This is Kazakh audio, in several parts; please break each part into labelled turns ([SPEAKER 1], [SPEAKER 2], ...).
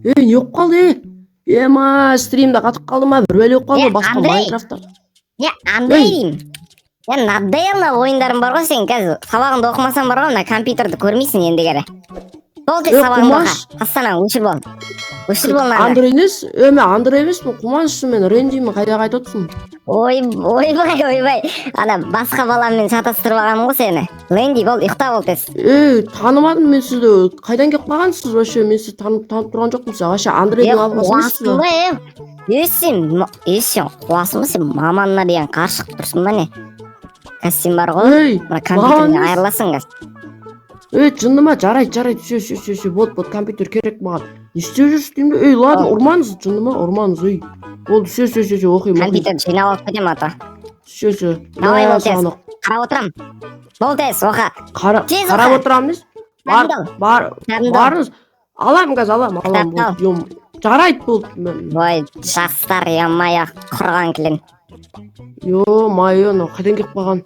[SPEAKER 1] Ей, не болып қалды, е? Ема, стримде қатып қалды ма, бір бәле болып қалды
[SPEAKER 2] Е,
[SPEAKER 1] ма, басқа
[SPEAKER 2] Андрей!
[SPEAKER 1] Майнкрафтта.
[SPEAKER 2] Е, Андрей деймін. Е, надоел мына ойындарың бар ғой сен. Қазір сабағыңды оқымасаң бар ғой, мына компьютерді көрмейсің ендігәрі. Бол, тез
[SPEAKER 1] Е,
[SPEAKER 2] сабағыңды
[SPEAKER 1] Қумаш.
[SPEAKER 2] оқы. Астана, өшір, бол. Өшір, бол мынаны.
[SPEAKER 1] Андрей емес, е, мен Андрей емеспін, Қуманышсың, мен Рендимін, қайда қайтып отырсың?
[SPEAKER 2] Ой, ойбай, ойбай. Ана басқа баламмен шатастырып алғанмын ғой сені. Ленди, бол, ұйықта, бол тез.
[SPEAKER 1] Ей, танымадым мен сізді. Қайдан келіп қалғансыз вообще? Мен сізді танып тұрған жоқпын. Сіз вообще
[SPEAKER 2] Е,
[SPEAKER 1] Андрейдің апасы емессіз
[SPEAKER 2] қуасың
[SPEAKER 1] ба?
[SPEAKER 2] ба, е? Е, сен, е, сен қуасың ба, сен маманына деген қарсы шығып тұрсың ба, не? Қазір сен бар ғой,
[SPEAKER 1] Ей,
[SPEAKER 2] мына
[SPEAKER 1] маған
[SPEAKER 2] компьютерден
[SPEAKER 1] емес.
[SPEAKER 2] айырыласың қазір.
[SPEAKER 1] Ей, жынды ма? Жарайды, жарайды, все, все, все, все, болды, болды, компьютер керек маған. Не істеп жүрсіз деймін де? Ей, ладно, ұрмаңыз, жынды ма, ұрмаңыз, ей. Болды, все, все, все, все, оқимын, оқимын.
[SPEAKER 2] Компьютерді жинап алып кетемін ата.
[SPEAKER 1] Все, все.
[SPEAKER 2] Давай, бол, тез.
[SPEAKER 1] Саған
[SPEAKER 2] Қарап отырамын. Бол, тез, оқы.
[SPEAKER 1] Қара,
[SPEAKER 2] Тез
[SPEAKER 1] қарап
[SPEAKER 2] оқы.
[SPEAKER 1] отырамын емес. Бар,
[SPEAKER 2] Кітабыңды ал.
[SPEAKER 1] бар,
[SPEAKER 2] Кітабыңды ал.
[SPEAKER 1] барыңыз. Аламын қазір, аламын, аламын.
[SPEAKER 2] Кітапты.
[SPEAKER 1] Болды, ем, жарайды, болды.
[SPEAKER 2] Ой, жастар, ё-моё, құрған кілең.
[SPEAKER 1] Ё-моё, мынау қайдан келіп қалған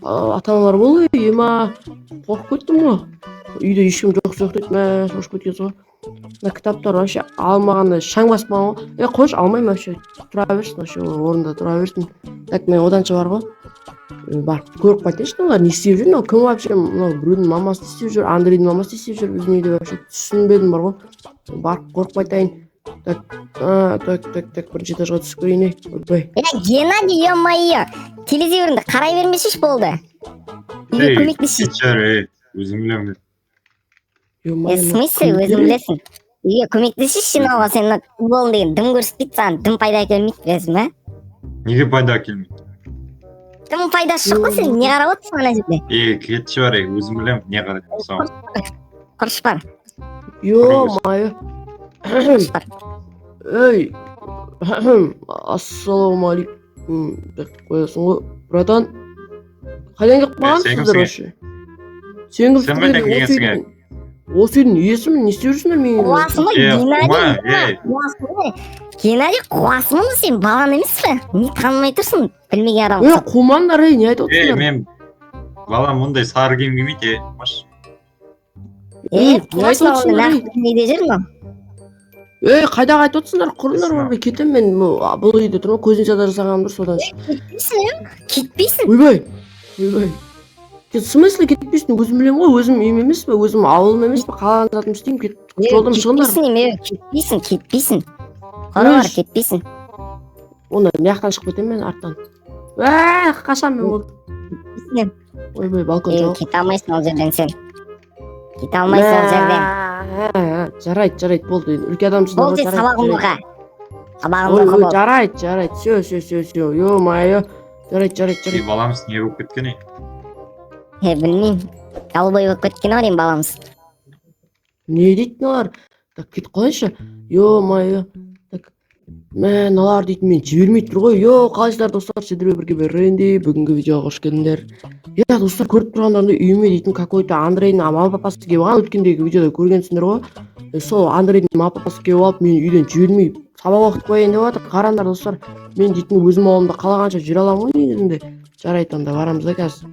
[SPEAKER 1] ата аналар болды, ема, қорқып кеттім ғой. Үйде ешкім жоқ жоқ дейді, мә, шошып кеткенсің ғой. Мына кітаптар вообще алмағанда шаң баспаған ғой. Е, қойшы, алмаймын вообще, тұра берсін вообще, ол орнында тұра берсін. Так, мен оданша бар ғой, барып көріп қайтайыншы, мыналар не істеп жүр, мынау кім вообще, мынау біреудің мамасы не істеп жүр, Андрейдің мамасы не істеп жүр біздің үйде, вообще түсінбедім бар ғой. Барып көріп қайтайын. Так, а, так, так, так, бірінші этажға түсіп көрейін, ей, ойбай.
[SPEAKER 2] Е, Геннадий, ё-моё, телевизорыңды қарай бермесейші, болды. Үйге
[SPEAKER 3] Ей,
[SPEAKER 2] көмектесші.
[SPEAKER 3] кетші, ей, өзің білемін.
[SPEAKER 1] Ё-моё,
[SPEAKER 2] Е, в смысле,
[SPEAKER 1] кім
[SPEAKER 2] өзің
[SPEAKER 1] керек?
[SPEAKER 2] білесің? Үйге көмектесші жинауға, сен мына футбол деген дым көрсетпейді саған, дым пайда әкелмейді, білесің ба?
[SPEAKER 3] Неге пайда әкелмейді?
[SPEAKER 2] Дым пайдасы жоқ қой, сен не қарап отырсың ана жерде?
[SPEAKER 3] Ей, кетші бар, ей, өзің білемін, не қарайды саған.
[SPEAKER 2] Құрыш бар,
[SPEAKER 1] Ё-моё.
[SPEAKER 2] құрыш бар.
[SPEAKER 1] Ей, ассалаумағалейкум деп қоясың ғой, братан. Қайдан келіп
[SPEAKER 3] Е, сен
[SPEAKER 1] қалғансыздар
[SPEAKER 3] кімсің?
[SPEAKER 1] вообще? Сен кімсің?
[SPEAKER 3] Сен қайдан келгенсің, е?
[SPEAKER 1] Осы үйдің иесімін, не істеп жүрсіңдер менің үйімде?
[SPEAKER 2] Қуасың ба,
[SPEAKER 3] Е,
[SPEAKER 2] Геннадий?
[SPEAKER 3] қума, ей.
[SPEAKER 2] Қуасың ба? Геннадий, қуасың ба, сен балан емес пе? Не танымай тұрсың, білмеген адам
[SPEAKER 1] Ей,
[SPEAKER 2] ұқсап.
[SPEAKER 1] қумаңдар, ей, не айтып
[SPEAKER 3] Ей,
[SPEAKER 1] отырсыңдар?
[SPEAKER 3] мен балам мұндай сары киім кимейді, ей, маш.
[SPEAKER 2] Е,
[SPEAKER 1] Ей, не
[SPEAKER 2] қуасың
[SPEAKER 1] айтып
[SPEAKER 2] ба,
[SPEAKER 1] отырсыңдар, ей?
[SPEAKER 2] нақты неде жүр мынау?
[SPEAKER 1] Ей, қайда қайтып отырсыңдар? Құрыңдар,
[SPEAKER 3] Есім.
[SPEAKER 1] ойбай, кетемін мен. Бұл үйде тұрмын, кузницада жасағаным дұрыс содан.
[SPEAKER 2] Кетпейсің, е? Кетпейсің.
[SPEAKER 1] Ойбай, ойбай. В смысле кетпейсің? Өзім білемін ғой, өзім үйім емес пе, өзім ауылым емес пе, қалаған затымды істеймін, кет,
[SPEAKER 2] Е,
[SPEAKER 1] жолдан шығыңдар.
[SPEAKER 2] кетпейсің, е, кетпейсің, кетпейсің. Қора бар,
[SPEAKER 1] Өй.
[SPEAKER 2] кетпейсің.
[SPEAKER 1] Онда мына жақтан шығып кетемін мен арттан. Уә, қашамын мен болды.
[SPEAKER 2] Кетпейсің.
[SPEAKER 1] Ойбай, балкон
[SPEAKER 2] Е,
[SPEAKER 1] жоқ.
[SPEAKER 2] кете алмайсың ол жерден сен. Кете алмайсың ол жерден.
[SPEAKER 1] Мә, жарайды, жарайды, болды, енді үлкен адамсыңдар
[SPEAKER 2] Бол,
[SPEAKER 1] ғой,
[SPEAKER 2] тез
[SPEAKER 1] жарайды,
[SPEAKER 2] сабағыңды
[SPEAKER 1] жарайды.
[SPEAKER 2] оқы. Сабағыңды
[SPEAKER 1] Ой,
[SPEAKER 2] оқы,
[SPEAKER 1] ой,
[SPEAKER 2] бол.
[SPEAKER 1] жарайды, жарайды, все, все, все, все, ё-моё, жарайды, жарайды,
[SPEAKER 3] Ей,
[SPEAKER 1] жарайды.
[SPEAKER 3] Баламыз не болып кеткен, ей?
[SPEAKER 2] Е, білмеймін. Голубой болып кеткен ау деймін баламыз.
[SPEAKER 1] Не дейді мыналар? Так, кетіп қалайыншы. Ё-моё. Так, мә, мыналар дейтін мені жібермей тұр ғой. Йо, қалайсыздар, достар? Сіздермен бірге мен, Ренди. Бүгінгі видеоға қош келдіңдер. Иә, достар, көріп тұрғандарыңдай, үйіме дейтін какой-то Андрейдің мама папасы келіп алған. Өткендегі видеода көргенсіңдер ғой. Е, сол Андрейдің мама папасы келіп алып, мені үйден жібермей сабақ оқытып қояйын деп жатыр. Қараңдар, достар, мен дейтін өзім ауылымда қалағанша жүре аламын ғой негізінде. Жарайды, онда барамыз да, қазір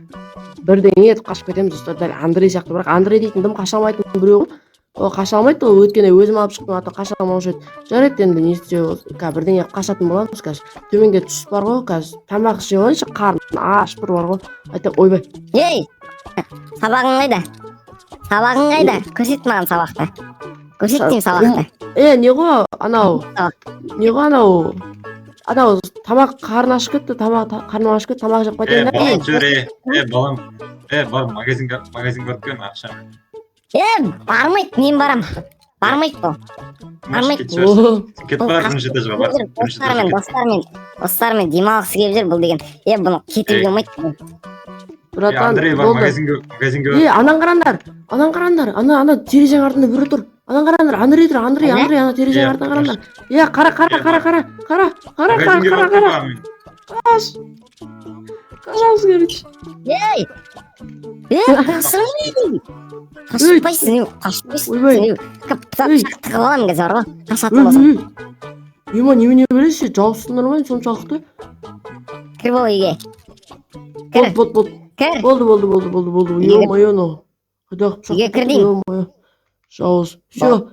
[SPEAKER 1] бірдеңе етіп қашып кетеміз, достар, дәл Андрей сияқты. Бірақ Андрей дейтін дым қаша алмайтын біреу ғой. Ол қаша алмайды ол, өйткені өзім алып шықтым, а то қаша алмаушы еді. Жарайды, енді не істеу, қазір бірдеңе қылып қашатын боламыз. Қазір төменге түсіп бар ғой, қазір тамақ жеп алайыншы, қарным ашып тұр бар ғой. Айтамын, ойбай.
[SPEAKER 2] Ей, сабағың қайда? Сабағың қайда? Көрсет маған сабақты. Көрсет деймін сабақты.
[SPEAKER 1] Е, не ғой анау?
[SPEAKER 2] Сабақ.
[SPEAKER 1] Не ғой анау? Анау тамақ, қарны ашып кетті, тамақ, қарным ашып кетті, тамақ жеп
[SPEAKER 3] Е,
[SPEAKER 1] қайтайын да.
[SPEAKER 3] балам, жүр, ей, е, балам, е, бар, магазинге барып кел ақша.
[SPEAKER 2] Е, бармайды, мен барам. Бармайды бұл. Бармайды.
[SPEAKER 3] Кетші,
[SPEAKER 1] О,
[SPEAKER 3] кет, бар, бірінші этажға бар, бірінші
[SPEAKER 2] Достарымен,
[SPEAKER 3] этажға кет.
[SPEAKER 2] достарымен демалғысы келіп жүр бұл деген. Е, бұны кетуге
[SPEAKER 3] Ей.
[SPEAKER 2] болмайды.
[SPEAKER 3] Е,
[SPEAKER 1] Братан,
[SPEAKER 3] Андрей, бар,
[SPEAKER 1] болды.
[SPEAKER 3] магазинге
[SPEAKER 1] Е,
[SPEAKER 3] бар.
[SPEAKER 1] анан қараңдар, анан қараңдар, ана терезенің артында біреу тұр. Анан қараңдар, Андрей тұр, Андрей,
[SPEAKER 2] Қане?
[SPEAKER 1] Андрей, ана терезенің
[SPEAKER 3] Е,
[SPEAKER 1] артына қараңдар. Е, қара, қара,
[SPEAKER 3] Е,
[SPEAKER 1] қара, қара, қара, қара, қара,
[SPEAKER 3] Магазинге
[SPEAKER 1] қара,
[SPEAKER 3] барып
[SPEAKER 1] қара.
[SPEAKER 3] кел маған.
[SPEAKER 1] Қаш. Қашамыз, короче.
[SPEAKER 2] Ей! Е, қашырмайды. Қашпайсың, е, қашпайсың.
[SPEAKER 1] Ойбай.
[SPEAKER 2] Е, пышақ
[SPEAKER 1] Ей.
[SPEAKER 2] тығып аламын қазір бар ғой. Қашатын
[SPEAKER 1] Ей,
[SPEAKER 2] болсаң.
[SPEAKER 1] ей. Ема, немене білесіз, жауызсыңдар ма соншалықты?
[SPEAKER 2] Кір, бол үйге. Кір.
[SPEAKER 1] Болды, болды, болды.
[SPEAKER 2] Кір.
[SPEAKER 1] Болды, болды, болды, болды, болды.
[SPEAKER 2] Үйге кір.
[SPEAKER 1] Ё-моё, мынау. Қайдағы пышақ?
[SPEAKER 2] Үйге кір деймін.
[SPEAKER 1] Ё-моё. Жауыз. Все.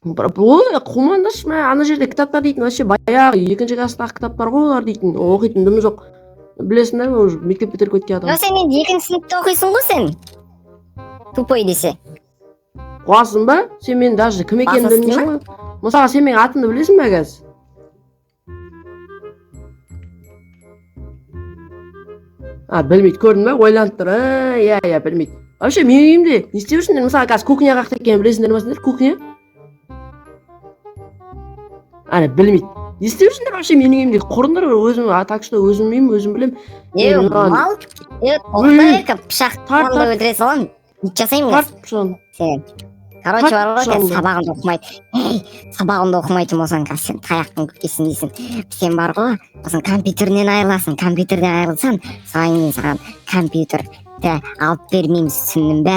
[SPEAKER 1] Ол қумаңдаршы, мә, ана жерде кітаптар дейтін вообще баяғы екінші класстағы кітаптар ғой олар дейтін, оқитын дымы жоқ. Білесіңдер ме, уже мектеп бітіріп кеткен адам.
[SPEAKER 2] Жоқ, сен енді екінші сыныпта оқисың ғой сен. Тупой десе.
[SPEAKER 1] Қуасың ба? Сен менің даже кім екенімді
[SPEAKER 2] Басасың
[SPEAKER 1] білмейсің ғой. Мысалға, сен менің атымды білесің бе қазір? А, білмейді, көрдің бе? Ойланып тұр. А, иә, иә, білмейді. Вообще менің үйімде не істеп жүрсіңдер? Мысалы, қазір кухня қаяқта екенін білесіңдер ма сендер? Кухня? Әне, білмейді. Не істеп жүрсіңдер вообще менің үйімде? Құрыңдар өзім, а так что өзім үйім, өзім білемін.
[SPEAKER 2] Е,
[SPEAKER 1] Е, маған-
[SPEAKER 2] мал. Е, тоқта, екі пышақ
[SPEAKER 1] Тарт,
[SPEAKER 2] қолыңда өлтіре саламын. Ит жасаймын
[SPEAKER 1] Тарт
[SPEAKER 2] қазір
[SPEAKER 1] пышағын.
[SPEAKER 2] сені. Короче, бар ғой,
[SPEAKER 1] Тарт
[SPEAKER 2] қазір
[SPEAKER 1] пышағыңды.
[SPEAKER 2] сабағыңды оқымайды. Ей, сабағыңды оқымайтын болсаң, қазір сен таяқтың көкесін дейсің. Сен бар ғой, сосын компьютерінен айырыласың. Компьютерден айырылсаң, содан кейін саған компьютерді алып бермейміз, түсіндің бе?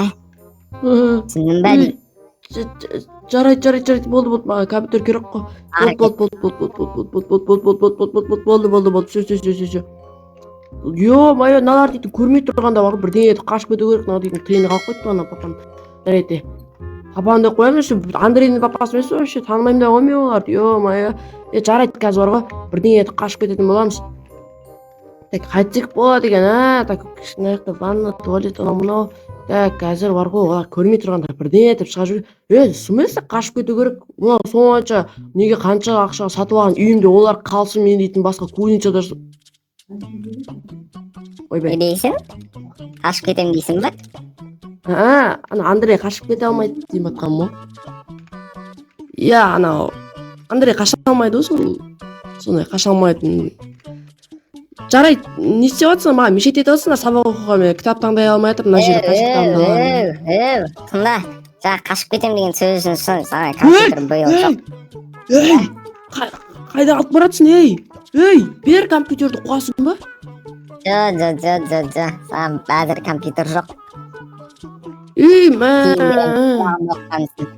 [SPEAKER 2] Түсіндің бе?
[SPEAKER 1] Үй, жарайды, жарайды, жарайды, болды, болды, маған компьютер керек қой.
[SPEAKER 2] Ары
[SPEAKER 1] Болды, болды, болды, болды, болды, болды, болды, болды, болды, болды, болды, болды, болды, болды, все, все, все, все, все. Ё-моё, мыналар дейтін көрмей тұрғанда бар ғой, бірдеңе етіп қашып кету керек, мынау дейтін тиыны қалып қойды ана папам. Жарайды. Папам деп қоямын, вообще Андрейдің папасы емес пе вообще, танымаймын да ғой мен оларды. Ё-моё. Е, жарайды, қазір бар ғой, бірдеңе етіп қашып кететін боламыз. Так, қайтсек болады екен, а? Так, мына жақта ванна, туалет, анау мынау. Так, қазір бар ғой, олар көрмей тұрғанда бірдеңе етіп шығарып жібер. Е, в смысле қашып кету керек? Мынау сонша неге қанша ақшаға сатып алған үйімде олар қалсын, мен дейтін басқа кузницада ойбай.
[SPEAKER 2] Не дейсің? Қашып кетемін дейсің ба?
[SPEAKER 1] А, ана Андрей қашып кете алмайды деп жатқаным ғой. Иә, анау Андрей қаша алмайды ғой сол. Сондай қаша алмайтын. Жарайды, не істеп жатсың? Маған мешать етіп жатсыңдар сабақ оқуға, мен кітап таңдай алмай жатырмын, мына жерде қайсы кітабымды аламын?
[SPEAKER 2] Өу, тыңда. Жаңа қашып кетемін деген сөзің үшін саған компьютер биыл жоқ.
[SPEAKER 1] Ей, қайда алып баратсың, ей? Ей, бер компьютерді, қуасың ба?
[SPEAKER 2] Жо, жо, жо, жо, жо. Саған әзір компьютер жоқ.
[SPEAKER 1] Ей, мә.
[SPEAKER 2] Сабағыңды оқыған үшін.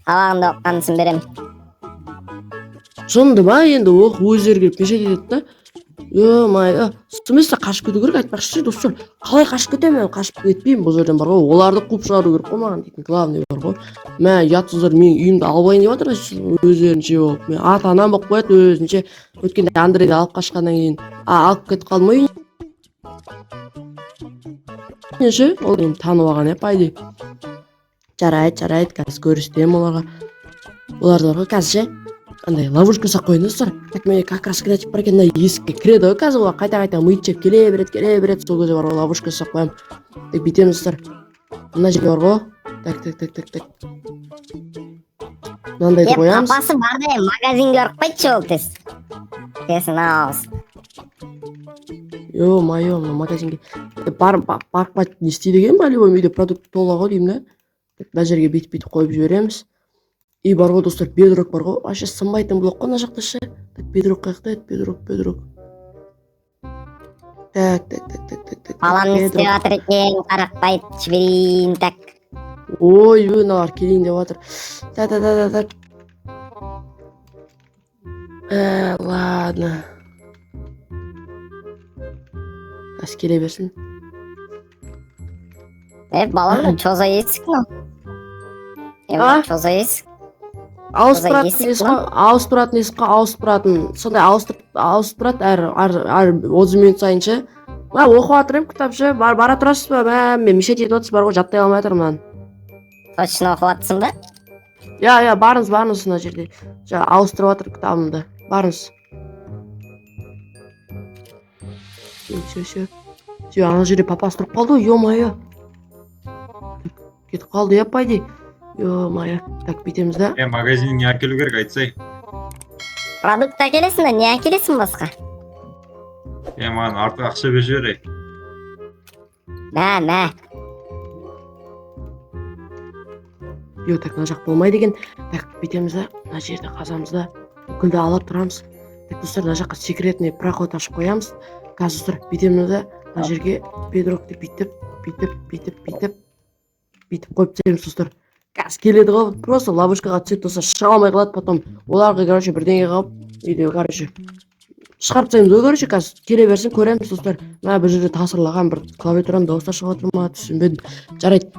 [SPEAKER 2] Сабағыңды оқыған үшін беремін.
[SPEAKER 1] Жынды ма енді, оқып өздері келіп мешать етеді да. Ё-моё, в смысле қашып кету керек айтпақшы, достар. Қалай қашып кетемін мен? Қашып кетпеймін бұл жерден бар ғой. Оларды қуып шығару керек қой маған дейтін, главный бар ғой. Мә, ұятсыздар менің үйімді алып алайын деп жатыр өздерінше болып. Мен ата-анам болып қояды өзінше. Өткенде Андрейді алып қашқаннан кейін, а, алып кетіп қалдым ғой үйінен ше, ол енді танып алған, иә, по идее. Жарайды, жарайды, қазір көрсетемін оларға. Оларды бар ғой қазір ше, андай ловушка жасап қояйын, достар. Так, менде как раз креатив бар екен, мына есікке кіреді ғой қазір олар, қайта-қайта миды жеп келе береді, келе береді, сол кезде бар ғой ловушка жасап қоямын. Так, бүйтеміз, достар. Мына жерге бар ғой. Так, так, так, так, так. Мынандайды
[SPEAKER 2] Е,
[SPEAKER 1] қоямыз.
[SPEAKER 2] папасы бар да, магазинге барып қайтшы ол тез. Тез ауыз.
[SPEAKER 1] Ё-моё, мына магазинге барып қайтып не істейді екен, по-любому үйде продукт тола ғой деймін да. Так, мына жерге бүйтіп-бүйтіп қойып жібереміз. И бар ғой, достар, бедрок бар ғой, вообще сынбайтын блок қой мына жақта ше. Так, бедрок қаяқта еді? Бедрок, бедрок. Так, так, так, так, так, так.
[SPEAKER 2] Балам не істеп
[SPEAKER 1] Бедрок.
[SPEAKER 2] жатыр екен, қарап қайт жіберейін, так.
[SPEAKER 1] Ой, мыналар келейін деп жатыр. Так, так, так, так, так. Ладно. Қазір келе берсін.
[SPEAKER 2] Е, балам, чё за есік мынау? Е,
[SPEAKER 1] А?
[SPEAKER 2] мынау чё за есік?
[SPEAKER 1] Ауыстыратын
[SPEAKER 2] есік
[SPEAKER 1] есік қой, ауыстыратын есік қой, ауыстыратын. Сондай ауыстырып тұрады әр 30 минут сайын ше. Мә, оқып жатыр едім кітап ше, бара тұрасыз ба? Мә, мен мешать етіп отырсыз бар ғой, жаттай алмай жатырмын мынаны.
[SPEAKER 2] Точно оқып жатсың ба?
[SPEAKER 1] Иә, иә, барыңыз, барыңыз мына жерде. Жаңа ауыстырып жатыр кітабымды. Барыңыз. Все, все. Все, ана жерде папасы тұрып қалды ғой, ё-моё. Кетіп қалды, иә, по идее. Ё-моё. Так, бүйтеміз да.
[SPEAKER 3] Е, магазиннен не әкелу керек, айтсай.
[SPEAKER 2] Продукт әкелесің да, не әкелесің басқа?
[SPEAKER 3] Е, маған артық ақша беріп жібер, ей.
[SPEAKER 2] Мә, мә.
[SPEAKER 1] Йо, так, мына жақ болмайды екен. Так, бүйтеміз да, мына жерді қазамыз да, гүлді алып тұрамыз. Так, достар, мына жаққа секретный проход ашып қоямыз. Қазір, достар, бүйтеміз да, мына жерге бедрокты бүйтіп, бүйтіп, бүйтіп, бүйтіп, бүйтіп қойып тастаймыз, достар. Қазір келеді ғой, просто ловушкаға түседі, достар, шыға алмай қалады потом. Оларға, короче, бірдеңе қылып, үйде, короче, шығарып тастаймыз ғой, короче, қазір келе берсін, көреміз, достар. Мына бір жерде тасырлаған бір клавиатураның дауыстар шығып жатыр ма, түсінбедім. Жарайды.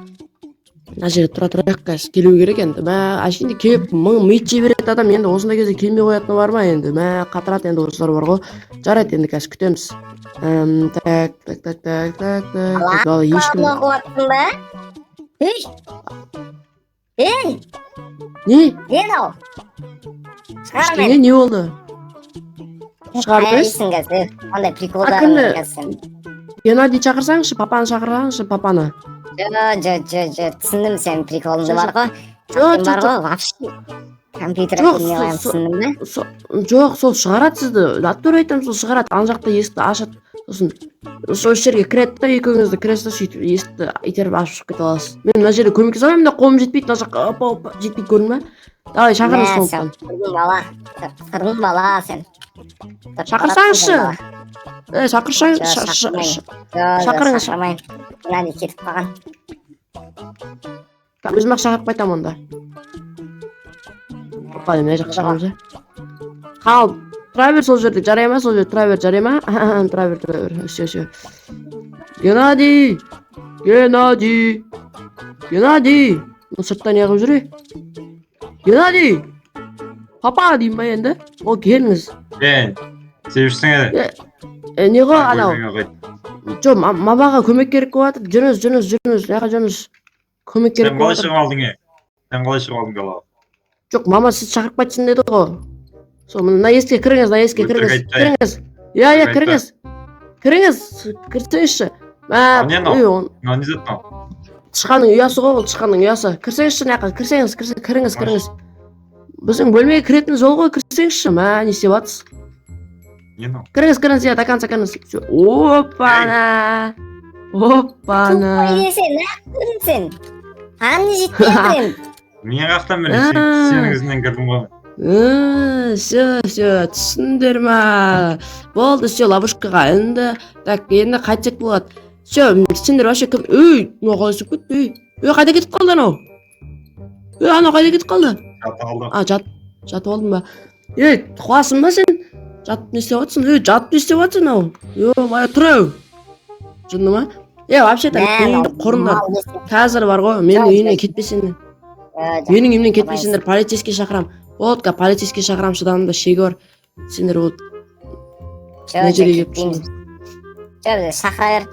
[SPEAKER 1] Мына жерде тұра тұрайық, қазір келу керек енді. Мә, әшейінде келіп мың мит жей беретін адам енді осындай кезде келмей қоятыны бар ма енді? Мә, қатырады енді осылар бар ғой. Жарайды, енді қазір күтеміз. Так, так, так, так, так, так. Ал ешкім
[SPEAKER 2] Оқып жатсың ба? Ей, ей!
[SPEAKER 1] Не?
[SPEAKER 2] Не мынау? Шығар
[SPEAKER 1] Ештеңе.
[SPEAKER 2] Мені.
[SPEAKER 1] Не болды? Шығарып
[SPEAKER 2] Аяйсың қазір ондай приколдарың.
[SPEAKER 1] Кімді?
[SPEAKER 2] Қазір сен.
[SPEAKER 1] Геннадий, шақырсаңызшы, папаны шақырсаңызшы, папаны.
[SPEAKER 2] Жо, жо, жо, жо, түсіндім сенің приколыңды.
[SPEAKER 1] Жо,
[SPEAKER 2] Бар ғой.
[SPEAKER 1] Жо,
[SPEAKER 2] Сен
[SPEAKER 1] жо,
[SPEAKER 2] бар
[SPEAKER 1] жо.
[SPEAKER 2] ғой, вообще компьютер
[SPEAKER 1] Жоқ,
[SPEAKER 2] не қоямын, түсіндің бе?
[SPEAKER 1] Жоқ, сол шығарады сізді, натуре айтамын, сол шығарады. Ана жақта есікті ашады, сосын сол жерге кіреді да, екеуіңіз де кіресіз да, сөйтіп есікті итеріп ашып шығып кете аласыз. Мен мына жерде көмектесе алмаймын да, қолым жетпейді мына жаққа, опа, опа, жетпейді, көрдің ба? Давай, шақырыңыз.
[SPEAKER 2] Мә,
[SPEAKER 1] Сондықтан
[SPEAKER 2] сен тұрдың бала, тұрдың бала сен. Тұрып
[SPEAKER 1] Шақырсаңызшы.
[SPEAKER 2] баратсың сен, бала.
[SPEAKER 1] Е, шақырсаң.
[SPEAKER 2] Жоқ, шақырмаймын. Жоқ, жоқ,
[SPEAKER 1] Шақырыңыз.
[SPEAKER 2] шақырмаймын. Геннадий кетіп қалған.
[SPEAKER 1] Өзім ақ шақырып қайтамын онда. Опа, мына жаққа шығамыз, иә. Қал, тұра бер сол жерде, жарай ма? Сол жерде тұра бер, жарай ма? Тұра бер, тұра бер. Все, все. Геннадий, Геннадий, Геннадий! Мына сыртта не қылып жүр, ей? Геннадий, папа деймін ба енді? Ол, келіңіз.
[SPEAKER 3] Ей, сен жүрсің әлі.
[SPEAKER 1] Е, не ғой анау?
[SPEAKER 3] Бөлмеңе қайт.
[SPEAKER 1] Жоқ, мамаға көмек керек болып жатыр. Жүріңіз, жүріңіз, жүріңіз, мына жаққа жүріңіз, көмек керек
[SPEAKER 3] Сен
[SPEAKER 1] болып
[SPEAKER 3] қалай
[SPEAKER 1] жатыр.
[SPEAKER 3] шығып алдың, е? Сен қалай шығып алдың далаға?
[SPEAKER 1] Жоқ, мама сізді шақырып қайтсын деді ғой. Сол мына есікке кіріңіз, мына есікке
[SPEAKER 3] Өтірік
[SPEAKER 1] кіріңіз.
[SPEAKER 3] айтпа.
[SPEAKER 1] Кіріңіз, иә, иә.
[SPEAKER 3] Өтірік айтпа.
[SPEAKER 1] Кіріңіз, кіріңіз, кірсеңізші, мә.
[SPEAKER 3] Ал не мынау?
[SPEAKER 1] Үй,
[SPEAKER 3] Мынау не зат мынау?
[SPEAKER 1] Тышқанның ұясы ғой ол, тышқанның ұясы. Кірсеңізші мына жаққа, кірсеңіз, кіріңіз, кіріңіз. Біздің бөлмеге кіретін жол ғой, кірсеңізші. Мә, не істеп жатсыз?
[SPEAKER 3] Не мынау?
[SPEAKER 1] Кіріңіз, кіріңіз, иә, до конца кіріңіз. Всё. Опана, опана!
[SPEAKER 2] Тупой сен, неғып кірдің сен? Саған не жетпей жатыр енді?
[SPEAKER 3] Мен қаяқтан білейін? Сенің ізінен кірдім ғой.
[SPEAKER 1] Все, все, түсіндіңдер ма? Болды, все, ловушкаға ілінді. Так, енді қайтсек болады? Все, сендер вообще кім? Ей, мынау қалай түсіп кетті? Ей, ей, қайда кетіп қалды анау? Ей, анау қайда кетіп қалды?
[SPEAKER 3] Жатып алдым.
[SPEAKER 1] А, жатып алдың ба? Ей, қуасың ба сен? Жатып не істеп жатырсың? Ей, жатып не істеп жатырсың анау? Е, тұр ау, жынды ма? Е, вообще то
[SPEAKER 2] Мә,
[SPEAKER 1] менің үйімді
[SPEAKER 2] мынау
[SPEAKER 1] құрыңдар.
[SPEAKER 2] мал десең.
[SPEAKER 1] Қазір бар ғой, менің
[SPEAKER 2] Жоқ,
[SPEAKER 1] үйімнен
[SPEAKER 2] жоқ.
[SPEAKER 1] кетпесеңдер,
[SPEAKER 2] Жоқ,
[SPEAKER 1] менің үйімнен кетпесеңдер, полицейский шақырамын. Болды, қазір полицейский шақырамын, шыдамында шегі бар. Сендер вот
[SPEAKER 2] жоқ,
[SPEAKER 1] мына жерге
[SPEAKER 2] жоқ,
[SPEAKER 1] келіп
[SPEAKER 2] кетпейміз. Жоқ, біз шақыра бер,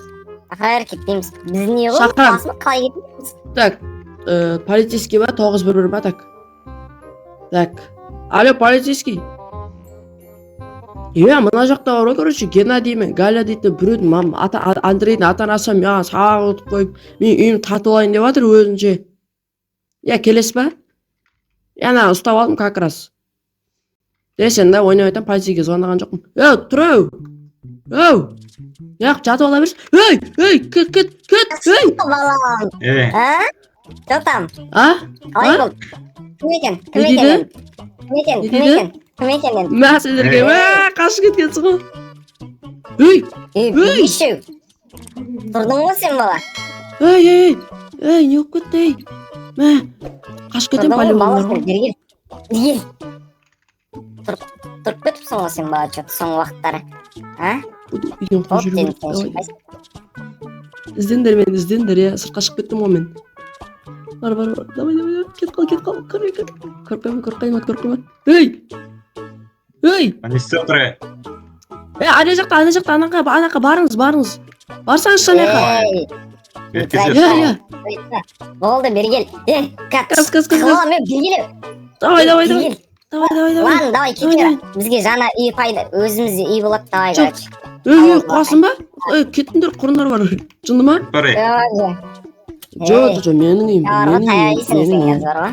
[SPEAKER 2] шақыра бер, кетпейміз. Біз не ғой?
[SPEAKER 1] Шақырамын.
[SPEAKER 2] Қуасың ба? Қалай кетеміз?
[SPEAKER 1] Так, полицейский ба? 911 ба? Так, так, алло, полицейский. Иә, мына жақта бар ғой, короче, Геннадий мен Галя дейтін біреудің ата, Андрейдің ата анасы маған сабақ өтіп қойып, менің үйімді тартып алайын деп жатыр өзінше. Иә, келесіз ба? Иә, ана ұстап алдым как раз. Е, сен да ойнап айтамын, полицейге звондаған жоқпын. Ей, тұр, ау, ау, неғып жатып ала берсің? Ей, ей, кет, кет, кет, ей!
[SPEAKER 2] Балам.
[SPEAKER 3] Ей.
[SPEAKER 2] А? Че там?
[SPEAKER 1] А?
[SPEAKER 2] Қалай
[SPEAKER 1] А?
[SPEAKER 2] болды? Кім екен? Кім
[SPEAKER 1] Не
[SPEAKER 2] екен
[SPEAKER 1] дейді?
[SPEAKER 2] енді? Кім екен?
[SPEAKER 1] Не
[SPEAKER 2] Кім
[SPEAKER 1] дейді?
[SPEAKER 2] екен? Кім екен енді?
[SPEAKER 1] Мә сендерге!
[SPEAKER 3] Ей.
[SPEAKER 1] Мә, қашып кеткенсің ғой, ей!
[SPEAKER 2] Ей,
[SPEAKER 1] Ей!
[SPEAKER 2] бишеу. Тұрдың ғой сен, бала.
[SPEAKER 1] Ей, ей, ей, не болып кетті, ей? Мә, қашып кетемін.
[SPEAKER 2] Тұрдың ғой, бала,
[SPEAKER 1] По-любому.
[SPEAKER 2] сен. Бері кел. Бері кел. Тұрып кетіпсің ғой сен, бала, че соңғы уақыттары. А?
[SPEAKER 1] Үйден қуып
[SPEAKER 2] Болды
[SPEAKER 1] жүру
[SPEAKER 2] енді,
[SPEAKER 1] керек.
[SPEAKER 2] сен
[SPEAKER 1] Давай.
[SPEAKER 2] шықпайсың.
[SPEAKER 1] Іздеңдер мені, іздеңдер, иә, сыртқа шығып кеттім ғой мен. Бар, бар, бар, давай, давай, давай, кет қал, кет қал, кір, кір, көріп қойма, көріп қойма, көріп қойма. Ей, ей!
[SPEAKER 3] Не істеп отыр, ей?
[SPEAKER 1] Е, ана жақта, ана жақта, анақа, анақа барыңыз, барыңыз, барсаңызшы ана жаққа.
[SPEAKER 2] Ей,
[SPEAKER 3] Бетке.
[SPEAKER 1] Иә, иә.
[SPEAKER 2] Болды, бері кел. Ей, как?
[SPEAKER 1] Газ, газ, газ, газ.
[SPEAKER 2] Мен бері кел.
[SPEAKER 1] Давай, давай, давай.
[SPEAKER 2] Бері кел.
[SPEAKER 1] Давай, давай, давай.
[SPEAKER 2] Ладно, давай, кете
[SPEAKER 1] Давай.
[SPEAKER 2] бер. Бізге жаңа үй пайда, өзімізде үй болады, давай,
[SPEAKER 1] Жоқ.
[SPEAKER 2] короче.
[SPEAKER 1] Ей, ей, қуасың ба? Ей, кетіңдер, құрыңдар бар, жынды ма?
[SPEAKER 3] Бар, ей.
[SPEAKER 2] Жоқ,
[SPEAKER 1] Жоқ, жоқ, менің үйім,
[SPEAKER 2] бар ғой,
[SPEAKER 1] менің
[SPEAKER 2] таяқ
[SPEAKER 1] үйім,
[SPEAKER 2] жейсің
[SPEAKER 1] менің
[SPEAKER 2] сен
[SPEAKER 1] үйім.
[SPEAKER 2] қазір, бар ғой.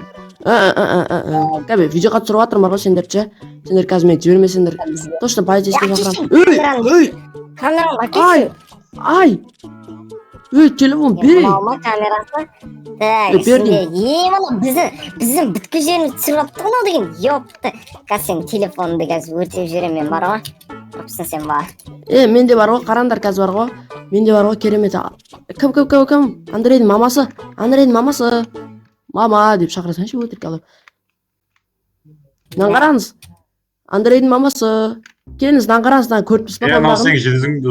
[SPEAKER 1] Қазір видеоға түсіріп жатырмын бар ғой сендерді ше. Сендер қазір мені жібермесеңдер,
[SPEAKER 2] Бізге.
[SPEAKER 1] точно полицейский
[SPEAKER 2] Я,
[SPEAKER 1] шақырамын.
[SPEAKER 2] кешір,
[SPEAKER 1] Ей,
[SPEAKER 2] камераны.
[SPEAKER 1] ей!
[SPEAKER 2] Камераны
[SPEAKER 1] Ай!
[SPEAKER 2] әкелші.
[SPEAKER 1] Ай, ей, телефон бер, ей.
[SPEAKER 2] Мынау ма камерасы? Так,
[SPEAKER 1] Е, бер.
[SPEAKER 2] ішінде е, мына біздің бүткіл жерімізді түсіріп алыпты ғой мынау деген, ёпты. Қазір сен телефоныңды қазір өртеп жіберемін мен, бар ғой. Тұрыпсың сен, бала.
[SPEAKER 1] Е, менде бар ғой, қараңдар, қазір бар ғой, менде бар ғой керемет. Кім, кім, кім, кім? Андрейдің мамасы, Андрейдің мамасы, мама деп шақыра салайыншы өтірік алып. Мынаны қараңыз, Андрейдің мамасы, келіңіз, мынаны қараңыз, мынаны көріп тұрсыз ба?
[SPEAKER 3] Е, мынау
[SPEAKER 1] Қолдағын?
[SPEAKER 3] сенің жүзіңді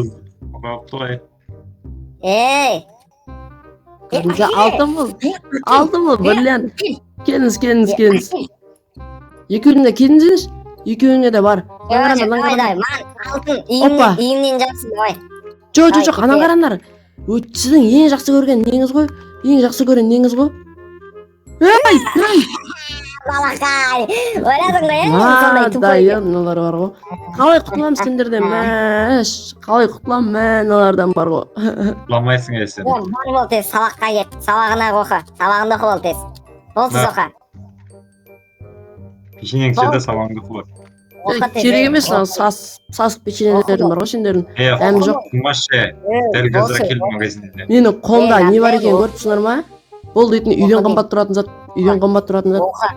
[SPEAKER 3] алыпты ғой.
[SPEAKER 2] Ей!
[SPEAKER 1] Қызымша алтын бұл. Алтын бұл, бриллиант. Келіңіз, келіңіз, келіңіз. Екеуіне де келіңіздерші. Екеуіне де бар. Мына қараңдар, мына
[SPEAKER 2] Давай,
[SPEAKER 1] қараңдар.
[SPEAKER 2] давай, маған алтын
[SPEAKER 1] Опа.
[SPEAKER 2] үйіңнен жақсы, давай.
[SPEAKER 1] Жоқ, жоқ,
[SPEAKER 2] Давай,
[SPEAKER 1] жоқ, ананы
[SPEAKER 2] кетейік.
[SPEAKER 1] қараңдар. Сіздің ең жақсы көрген неңіз ғой? Ең жақсы көрген неңіз ғой? Ей, ей!
[SPEAKER 2] Балақай, ойладың ғой, иә, мен сондай тупой
[SPEAKER 1] Мынадай
[SPEAKER 2] деп.
[SPEAKER 1] мыналар бар ғой. Қалай құтыламын сендерден, мәш? Қалай құтыламын, мә, мыналардан бар ғой.
[SPEAKER 3] Құтыламайсың ей сен.
[SPEAKER 2] Е, бар, бол, тез сабаққа кет, сабағына оқы, сабағыңды оқы, бол, тез бол, тез
[SPEAKER 3] На.
[SPEAKER 2] оқы.
[SPEAKER 3] Печеньең жерде, сабағыңды оқы.
[SPEAKER 2] Оқы тез,
[SPEAKER 1] Керек
[SPEAKER 2] е,
[SPEAKER 1] емес, мынау
[SPEAKER 2] оқы.
[SPEAKER 1] Сасық печеньелердің бар ғой сендердің.
[SPEAKER 3] Е,
[SPEAKER 1] Дәмі жоқ.
[SPEAKER 3] қумашы. Дәл қазір кел магазиннен.
[SPEAKER 1] Менің қолымда
[SPEAKER 2] Ей,
[SPEAKER 1] не бар
[SPEAKER 2] Андрей,
[SPEAKER 1] екенін көріп тұрсыңдар ма? Бұл дейтін үйден
[SPEAKER 2] Оқы.
[SPEAKER 1] қымбат тұратын зат, үйден қымбат тұратын зат.
[SPEAKER 2] Оқы,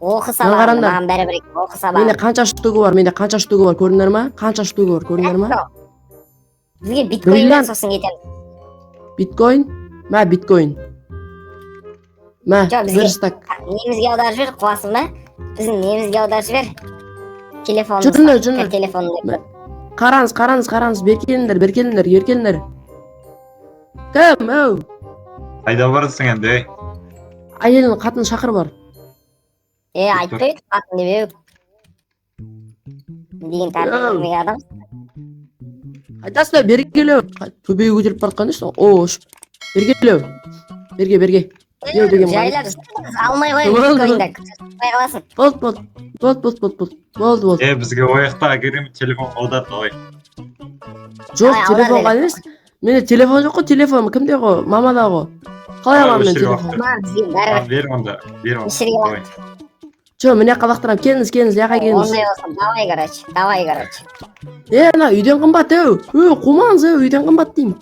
[SPEAKER 2] оқы сабағыңды.
[SPEAKER 1] Қараңдар.
[SPEAKER 2] Маған бәрібір екен, оқы
[SPEAKER 1] Менде
[SPEAKER 2] сабағыңды.
[SPEAKER 1] қанша штугі бар, менде қанша штугі бар, көрдіңдер ма? Қанша штугі бар, көрдіңдер ма?
[SPEAKER 2] Бізге биткоин бер,
[SPEAKER 1] Бриллиант.
[SPEAKER 2] сосын кетеміз.
[SPEAKER 1] Биткоин? Мә, биткоин. Мә,
[SPEAKER 2] Жоқ,
[SPEAKER 1] бір стак.
[SPEAKER 2] Немізге аударып жібер, қуасың ба? Біздің немізге аударып жібер, телефонымызға.
[SPEAKER 1] Жүріңдер, жүріңдер.
[SPEAKER 2] Телефонымды.
[SPEAKER 1] Қараңыз, қараңыз, қараңыз, бері келіңдер, бері келіңдер, бері келіңдер. Кім, оу?
[SPEAKER 3] Қайда барасың енді, ей?
[SPEAKER 1] Әйелін, қатын шақыр, бар.
[SPEAKER 2] Е, айтпай өйтіп қатын деп, еу, деген тәрбие
[SPEAKER 1] Еу.
[SPEAKER 2] бермеген адам.
[SPEAKER 1] Қайтасың ба, бері кел, оу. Төбеге көтеріп бара жатқан дейсің. О, ұшып. Бері кел, оу. Берге, берге. Еу деген бар.
[SPEAKER 2] Жайлап алмай қоямын.
[SPEAKER 1] Болды.
[SPEAKER 2] Биткоинді алмай қаласың.
[SPEAKER 1] Болды, болды. Болды, болды, болды, болды. Болды, болды.
[SPEAKER 3] Е, бізге ояқта керемет телефон аудар, давай.
[SPEAKER 1] Жоқ,
[SPEAKER 2] Давай, аудар
[SPEAKER 1] телефонға
[SPEAKER 2] деді.
[SPEAKER 1] емес. Менде телефон жоқ қой, телефон кімде ғой? Мамада ғой. Қалай аламын мен
[SPEAKER 3] Өшіріп
[SPEAKER 1] телефон?
[SPEAKER 3] алып.
[SPEAKER 2] Маған, бізге бәрібір.
[SPEAKER 3] А, бер онда, бер онда.
[SPEAKER 2] Өшіріп
[SPEAKER 3] Давай.
[SPEAKER 1] Жоқ, мына жаққа лақтырамын. Келіңіз, келіңіз, мына жаққа келіңіз.
[SPEAKER 2] Ондай болса, давай, короче, давай, короче.
[SPEAKER 1] Е, мына үйден қымбат, еу. Өй, қумаңыз, еу, үйден қымбат деймін.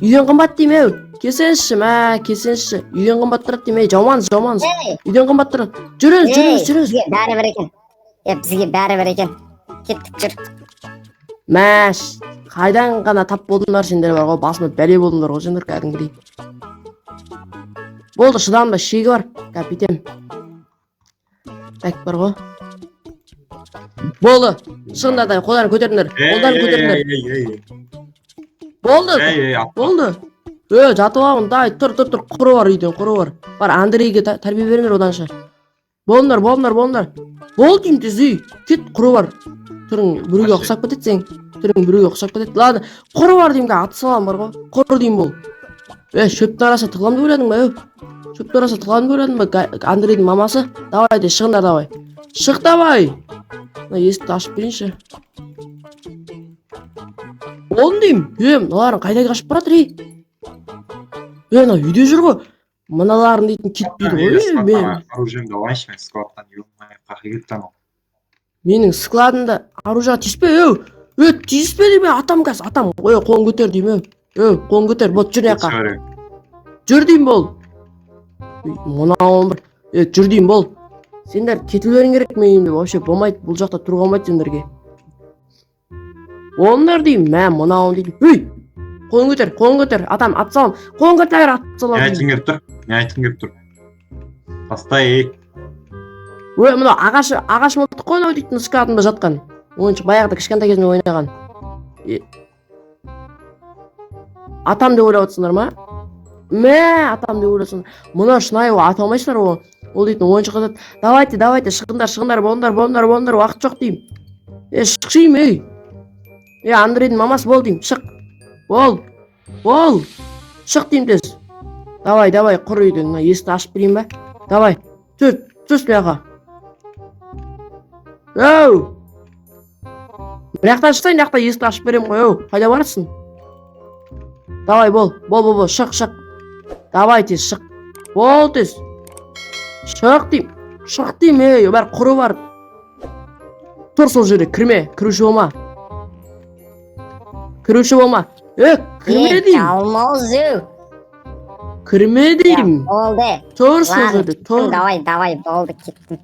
[SPEAKER 1] Үйден қымбат деймін, еу. Келсеңізші, мә, келсеңізші. Үйден қымбат тұрады деймін, ей, жаумаңыз, жаумаңыз.
[SPEAKER 2] Ей.
[SPEAKER 1] Үйден қымбат тұрады. Жүріңіз,
[SPEAKER 2] Ей,
[SPEAKER 1] жүріңіз, жүріңіз.
[SPEAKER 2] бізге бәрібір екен, е, бізге бәрібір екен, кеттік, жүр.
[SPEAKER 1] Мәш, қайдан ғана тап болдыңдар сендер бар ғой, басыма бәле болдыңдар ғой сендер кәдімгідей. Болды, шыдамда шегі бар. Қазір бүйтемін. Так, бар ғой. Болды, шығыңдар да, қолдарын көтеріңдер.
[SPEAKER 3] Ей,
[SPEAKER 1] Қолдарын
[SPEAKER 3] ей,
[SPEAKER 1] көтеріңдер.
[SPEAKER 3] ей, ей, ей.
[SPEAKER 1] Болды,
[SPEAKER 3] Ей, ей, атпа.
[SPEAKER 1] болды. Е, жатып алғын, дай, тұр, тұр, тұр, құры бар үйден, құры бар. Бар, Андрейге тәрбие беріңдер оданша. Болыңдар, болыңдар, болыңдар. Бол деймін тез, үй. Кет, құры бар. Түрің біреуге
[SPEAKER 3] Вообще.
[SPEAKER 1] ұқсап кетеді сен. Түрің біреуге ұқсап кетеді. Ладно, құры бар деймін, аты саламын бар ғой. Құры деймін, бол. Е, шөптің арасына тығыламын деп ойладың ба, еу? Шөптің арасына тығыламын деп ойладың ба, Андрейдің мамасы? Давай де, шығыңдар, давай. Шық, давай. Мына есікті ашып берейінші. Болдым деймін. Е, мыналарың қайда қашып бара жатыр, ей? Е, мынау үйде жүр ғой. Мыналарың дейтін кетпейді ғой.
[SPEAKER 3] Ей,
[SPEAKER 1] Е, мен
[SPEAKER 3] складтан оружиемді алайыншы мен, складтан, ё-моё, қақы кетті анау.
[SPEAKER 1] Менің складымда оружие, тиіспе, еу. Е, тиіспе деймін, атам қазір, атам. Ой, қолын көтер деймін, еу. Еу, қолын көтер, болды, жүр мына жаққа.
[SPEAKER 3] Sorry.
[SPEAKER 1] Жүр деймін, бол. Мынауың бір. Е, жүр деймін, бол. Сендер кетулерің керек менің үйімде, вообще болмайды, бұл жақта тұруға болмайды сендерге. Болыңдар деймін, мә, мынауың деймін. Үй! Қолын көтер, қолын көтер, атам, ат салам. Қолын көтер, ат
[SPEAKER 3] Не
[SPEAKER 1] салам деймін.
[SPEAKER 3] айтқың келіп тұр? Не айтқың келіп тұр? Таста, ей.
[SPEAKER 1] Ой, мынау ағаш, ағаш мылтық қой мынау дейтін, складымда жатқан. Ойыншық, баяғыда кішкентай кезімде ойнаған. Е. Атам деп ойлап отырсыңдар ма? Мә, атам деп ойласың. Мұны шынайы ата алмайсыңдар ол. Ол дейтін ойыншық зат. Давайте, давайте, шығыңдар, шығыңдар, болыңдар, болыңдар, болыңдар, уақыт жоқ деймін. Е, шықшы деймін, ей. Е, Андрейдің мамасы, бол деймін, шық. Бол. Бол. Шық деймін тез. Давай, давай, құр үйден. Мына есікті ашып берейін ба? Давай. Түс, түс мына жаққа. Оу! Мына жақтан шықсаң, мына жақта есікті ашып беремін ғой, оу. Қайда барасың? Давай, бол, бол, бол, бол, шық, шық. Давай тез, шық. Бол тез. Шық деймін. Шық деймін, ей, бәрі құры бар. Тұр сол жерде, кірме, кіруші болма. Кіруші болма. Е, кірме
[SPEAKER 2] Е,
[SPEAKER 1] деймін.
[SPEAKER 2] Жалмауыз, еу.
[SPEAKER 1] Кірме деймін.
[SPEAKER 2] Болды.
[SPEAKER 1] Тұр сол
[SPEAKER 2] Ладно,
[SPEAKER 1] жерде, тұр.
[SPEAKER 2] давай, давай, болды, кеттім.